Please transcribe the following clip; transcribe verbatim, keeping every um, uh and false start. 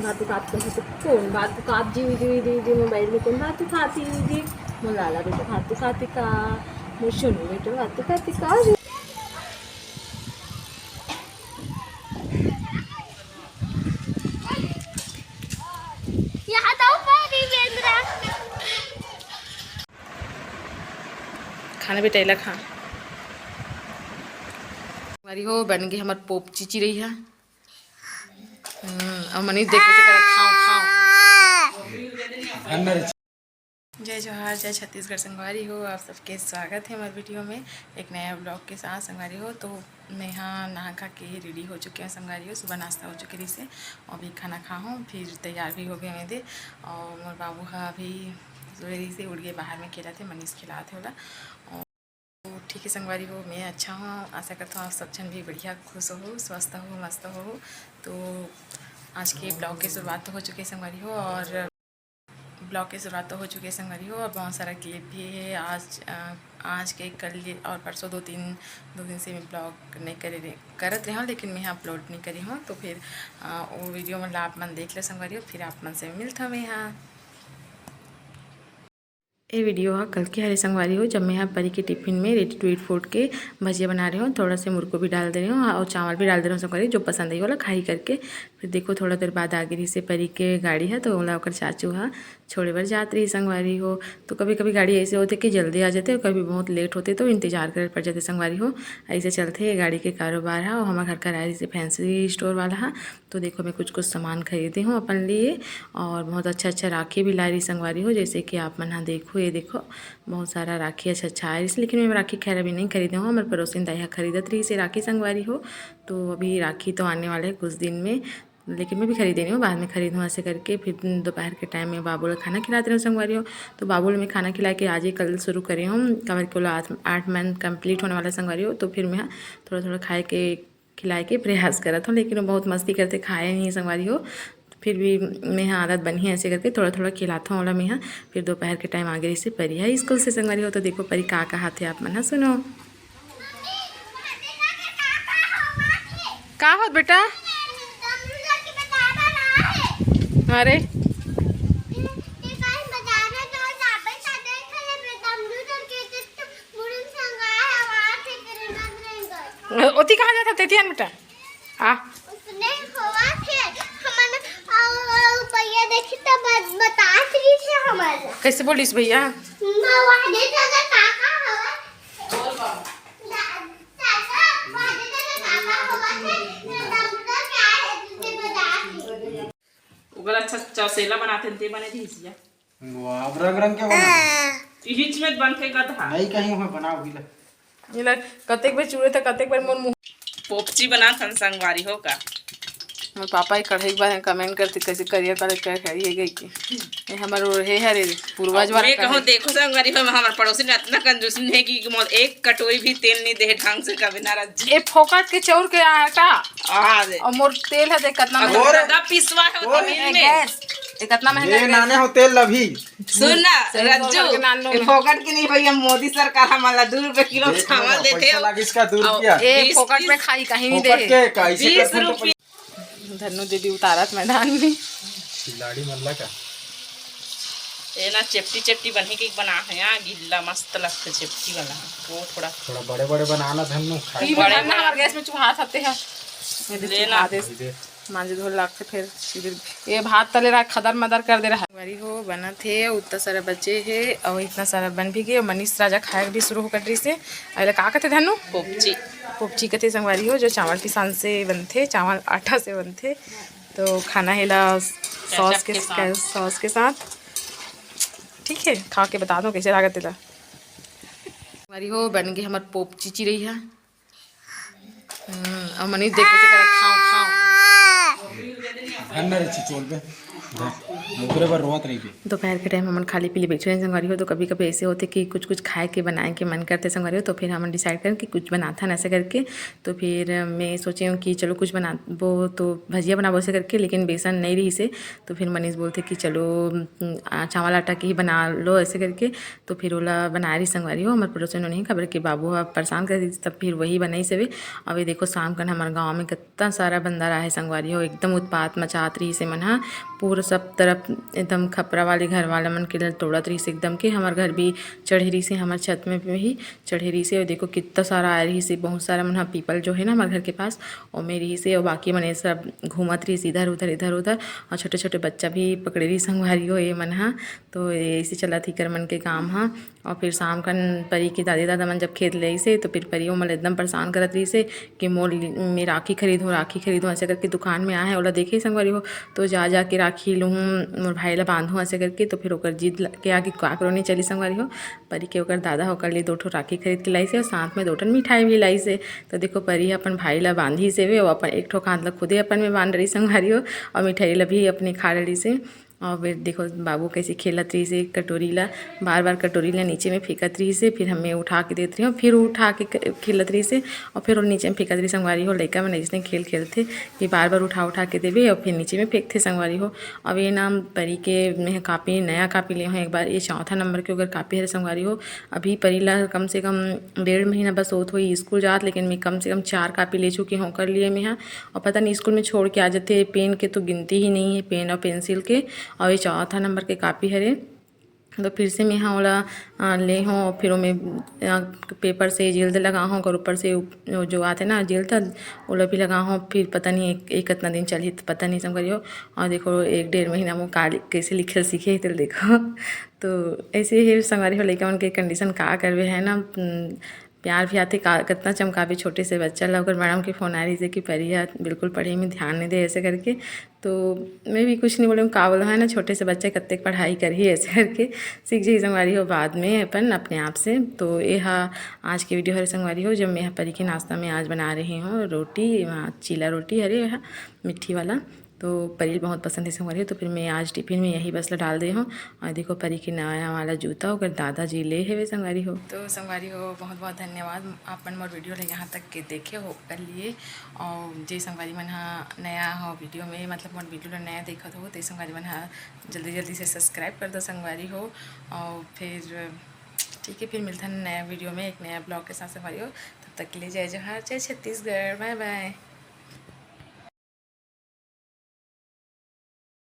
भातू खात कही तो कौन भातू खात जी, जी, जी, जी, मोबाइल में कौन भातू खाती जी? मोर लाला बेटा भातू खाती का? मोर सोनू बेटा भातू खाती का? यहाँ तो ऊपर ही बेंदरा। खाना बेटा एला खा। हमारी हो बन गई हमार पोपची चिरई है। हम्म, अब मनीष देख के करत, "खाओ, खाओ।" जय जोहार, जय छत्तीसगढ़ संगवारी हो, आप सबके स्वागत है हमारे वीडियो में एक नया ब्लॉग के साथ संगवारी हो। तो मैं हाँ नहा खा के रेडी हो चुके हैं संगवारी हो, सुबह नाश्ता हो चुके रही से, अभी खाना खा हूँ, फिर तैयार भी हो गए मैं दे। और मोर बाबू हा अभी सोए रही से उठ गए बाहर में खेला थे, मनीष खिला थे बोला। और तो ठीक है संगवारी हो, मैं अच्छा हूँ, आशा करता हूँ आप सब जन भी बढ़िया खुश हो, स्वस्थ हो, मस्त हो। तो आज के ब्लॉग की शुरुआत तो हो चुकी है संगवारी हो, और ब्लॉग की शुरुआत तो हो चुकी है संगवारी हो, और बहुत सारा क्लिप भी है आज, अ, आज के कल ये और परसों दो तीन दो दिन से मैं ब्लॉग नहीं करे रहे, करत रहे हूँ, लेकिन मैं यहाँ अपलोड नहीं करी हूँ। तो फिर अ, वो वीडियो मतलब आप मन देख लो संगवारी हो, फिर आप मन से मिलता हूँ मैं यहाँ। ये वीडियो हा कल के हरे संगवारी हो, जब मैं यहाँ परी के टिफिन में रेडी टू ईट फूड के भजिया बना रही हूँ, थोड़ा से मुरको भी डाल दे रही हूँ और चावल भी डाल दे रही हूँ संगवारी, जो पसंद है वाला खाई करके। फिर देखो थोड़ा देर बाद आगे रही से परी के गाड़ी है, तो ओला ओकर चाचू हा छोड़े बर जात रही संगवारी हो। तो कभी कभी गाड़ी ऐसे होते कि जल्दी आ जाते और कभी बहुत लेट होते तो इंतजार करे पड़ जाते संगवारी हो। ऐसे चलते ये गाड़ी के कारोबार हा। और हमारे घर का रही से फैंसी स्टोर वाला हा, तो देखो मैं कुछ कुछ सामान खरीदी हूँ अपन लिए और बहुत अच्छा अच्छा राखी भी ला रही संगवारी हो। जैसे कि आप मन हा देखो, ये देखो बहुत सारा राखी अच्छा अच्छा आ रही, लेकिन मैं राखी खैर अभी नहीं खरीदे हूँ, हमारे पड़ोसिन दाई हा खरीदत रही से राखी संगवारी हो। तो अभी राखी तो आने वाले है कुछ दिन में, लेकिन मैं भी खरीदे नहीं हूँ, बाद में खरीद हूँ। ऐसे करके फिर दोपहर के टाइम में बाबू ला खाना खिलाते रहे संगवारी हो। तो बाबू ला मैं खाना खिला के आज ही कल शुरू करे हूँ, काबर के ओला आठ आठ मंथ कंप्लीट होने वाला है संगवारी हो। तो फिर मैं थोड़ा थोड़ा खाए के खिलाए के प्रयास करत हूँ, लेकिन वो बहुत मस्ती करते, खाए नहीं संगवारी हो। फिर भी मैं यहाँ आदत बनी है ऐसे करके थोड़ा थोड़ा खिलाता हूँ ओला मैं यहाँ। फिर दोपहर के टाइम आगे रही से परी है स्कूल से संगवारी हो। तो देखो परी का कहा थे आप मन हा सुनो। का होत बेटा? अरे ओती कहाँ जाता तेतियान बेटा? आ। उसने होवा थे, हमन, अउ, अउ, भैया देखी त बत-, बतात रही थे हमन। कैसे बोलिस भैया? मैं वहाँ देखा था काका हवा। दा-, काका, वहाँ देखा था काका हवा थे, मैं डॉक्टर के आए हैं, तुझे बतात रही। ओकर अच्छा चौसेला बनाते हैं, ते बने थी सिया। वाह, अब रंग रंग के बना। इहिच में बनथे गधा। नहीं कहीं हुआ बनाओ भी ले। ये ले, कतेक बेर चूड़े त कतेक बेर मोर मुंह। पोपची बनात हन संगवारी हो का? मोर पापा ही कढ़ाई के बारे में कमेंट करते, कैसे करिया करे क्या करिए गई की। ये हमर वो हे हरे पूर्वज वाला ये कहो कढ़ाई। देखो संगवारी हो, हमर पड़ोसी ने इतना कंजूसी नहीं की कि मोर एक कटोरी भी तेल नहीं दे ढंग से कभी ना रज। ये फोकट के चाउर के आटा। आ दे। और मोर तेल है देख कितना अब महंगा। ज्यादा पिसवा है वो और तभी ये में। गैस, ये कितना महंगा ये गैस। नाने हो तेल अभी। सुन ना, तेल रज्जू, फोकट के नान लो ये ना। फोकट के नहीं भैया, मोदी सरकार हमला दू रुपए किलो देख लो चावल ना, देते पैसा हो। लागिस का दू और रुपया? ए, बीस, फोकट में तीस खाई कहीं नहीं फोकट दे। के का, इसे बीस करथन तो रुपया। धन्नू दीदी उतारत मैदान में। खिलाड़ी मल्ला का? ये ना चेपटी चेपटी बनी के बना है, यहाँ गिल्ला मस्त लगता है चेपटी वाला। वो थोड़ा थोड़ा बड़े बड़े बनाना धन्नू, खाए। ई बड़े बनाना बड़े। हमारे गैस में चुहा सकते हैं। ये देखिए, लेना। आधे अभी दे। मांजे धोए लागथे फिर सीधे ये भात तले रहा, खदर मदर कर दे रहा। हमारी हो बनत हे, उतना सारा बचे हे और इतना सारा बन भी गए। मनीष राजा खाए भी शुरू कर रही से। अरे का कहते धनु? पोपची। पोपची कहते संगवारी हो, जो चावल पिसान से बनथे, चावल आटा से बनथे। तो खाना हेला सॉस के, के साथ। सॉस के साथ। ठीक है, खा के बता दो कैसे लागत तेला। संगवारी हो बन गए हमार पोपची चिरई है। हम्म, अब मनीष देख कैसे करत, खाओ, खाओ। धन न रे चिचोल बे। ओकरे बर रोवत रहिबे। दोपहर के टाइम हमन खाली पीली बैठे रहेन संगवारी हो, तो कभी कभी ऐसे होथे कि कुछ कुछ खाए के बनाए के मन करथे संगवारी हो, तो फिर हमन डिसाइड करन कि कुछ बनाथन ऐसे करके। तो फिर मैं सोचे हूँ कि चलो कुछ बनाबो, तो भजिया बनाबो ऐसे करके, लेकिन बेसन नहीं रहिसे। तो फिर मनीष बोलथे कि चलो, अम, आ, चावल आटा के ही बना लो ऐसे करके। तो फिर ओला बनाए रही संगवारी हो, हमर पड़ोसी नोनी, काबर कि बाबू ह परेशान कर दिस, तब फिर वही बनाइस हवे। अब ये देखो, शाम कन हमर गाँव में कितना सारा बंदर आहे संगवारी हो, एकदम उत्पात मचात रहिस ए मन ह। पूरा सब तरफ एकदम खपरा वाले घर वाला मन के ल तोड़त रहिस एकदम के। हमर घर भी चढ़े रहिस हे, हमर छत में भी चढ़े रहिस हे। और देखो, कितना सारा आए रहिस हे, बहुत सारा मन ह पीपल जो है ना हमर घर के पास, ओमे रहिस हे। और बाकी मन ये सब घूमत रहिस इधर उधर, इधर उधर। और छोटे छोटे बच्चा भी पकड़े रहिस संगवारी हो ये मन ह। तो ऐसे चलत ही कर मन के काम ह। और फिर शाम कन परी के दादी दादा मन जब खेत ले आइस हे, तो फिर परी ओमन ल एकदम परेशान करत रहिस हे कि मोर लि-, मैं राखी खरीदूँ, राखी खरीदूँ, ऐसे करके दुकान में आहे, ओला देखे संगवारी हो, तो जा जा के राखी लूहूँ, मोर भाई ला बांधूँ, ऐसे करके। तो फिर ओकर जिद ल-, के आगे काकरो नहीं चली संगवारी हो। परी के ओकर दादा ह ओकर लिए दो ठो राखी खरीद के लाइस हे और साथ में दो ठन मिठाई भी लाइस हे। तो देखो, परी ह अपन भाई ला बांधिस हवे, वो अपन एक ठो हाथ ला खुदे अपन में बांध रही संगवारी हो, और मिठाई ला भी अपने खा रही से। और फिर देखो, बाबू कैसे खेलत रहिस हे कटोरी ला, बार बार कटोरी ला नीचे में फेंकत रहिस हे, फिर हमें उठा के देत रही, फिर उठा के क-, खेलत रहिस हे, और फिर वो नीचे में फेंकत रहिस संगवारी हो। लइका मन अइसने खेल खेलथे कि बार बार उठा उठा के देबे और फिर नीचे में फेंकथे संगवारी हो। अब ये ना परी के मैं कापी, नया कापी ले हूँ एक बार, ये चौथा नंबर के ओकर कापी हरे संगवारी हो। अभी परी ला कम से कम डेढ़ महीना बस होत होही स्कूल जात, लेकिन मैं कम से कम चार कापी ले चुकी हूँ ओकर लिए मैं ह। और पता नहीं, स्कूल में छोड़ के आ जाथे, पेन के तो गिनती ही नहीं है, पेन और पेंसिल के। और ये चौथा नंबर के कापी हरे, तो फिर से मैं ह ओला, अ, ले हूँ, फिर ओमे, अ, पेपर से जिल्द लगा हूँ, और ऊपर से उप-, जो आथे ना जिल्द, ओला भी लगा हूँ। फिर पता नहीं एक, एक कितना दिन चलही, तो पता नहीं संगवारी हो। और देखो, एक डेढ़ महीना में का लि-, कैसे लिखे सीखे हे, तेल देखो। तो ऐसे ही संगवारी हो, लइका मन के कंडीशन का करबे, है ना। उम, प्यार भी आथे, का, कितना चमकाबे छोटे से बच्चा ला। ओकर मैडम के फोन आ रही है कि परी ह बिल्कुल पढ़े में ध्यान नहीं दे, ऐसे करके। तो मैं भी कुछ नहीं बोलूँ, का बोलूँ, है ना, छोटे से बच्चा कतेक पढ़ाई करही, ऐसे करके सीख जाही संगवारी हो बाद में अपन अपने आप से। तो ये हा आज के वीडियो हरे संगवारी हो, जब मैं ह परी के नाश्ता में आज बना रही हूँ रोटी, अ, चीला रोटी हरे, ये हा मिट्ठी वाला। तो परी ल बहुत पसंद है संगवारी हो, तो फिर मैं आज टिफिन में यही बस ला डाल दे हूँ। और देखो, परी के नया वाला जूता ओकर दादाजी ले हेवे संगवारी हो। तो संगवारी हो, बहुत बहुत धन्यवाद आप मन मोर वीडियो ला यहाँ तक के देखे हो कर लिए। और जे संगवारी मन हा नया हो वीडियो में, मतलब मोर वीडियो ला नया देखत हो, ते संगवारी मन हा जल्दी जल्दी से सब्सक्राइब कर दो संगवारी हो। और फिर ठीक है, फिर मिलथन नया वीडियो में एक नया ब्लॉग के साथ संगवारी हो। तब तक के लिए जय जोहार, जय छत्तीसगढ़, बाय बाय।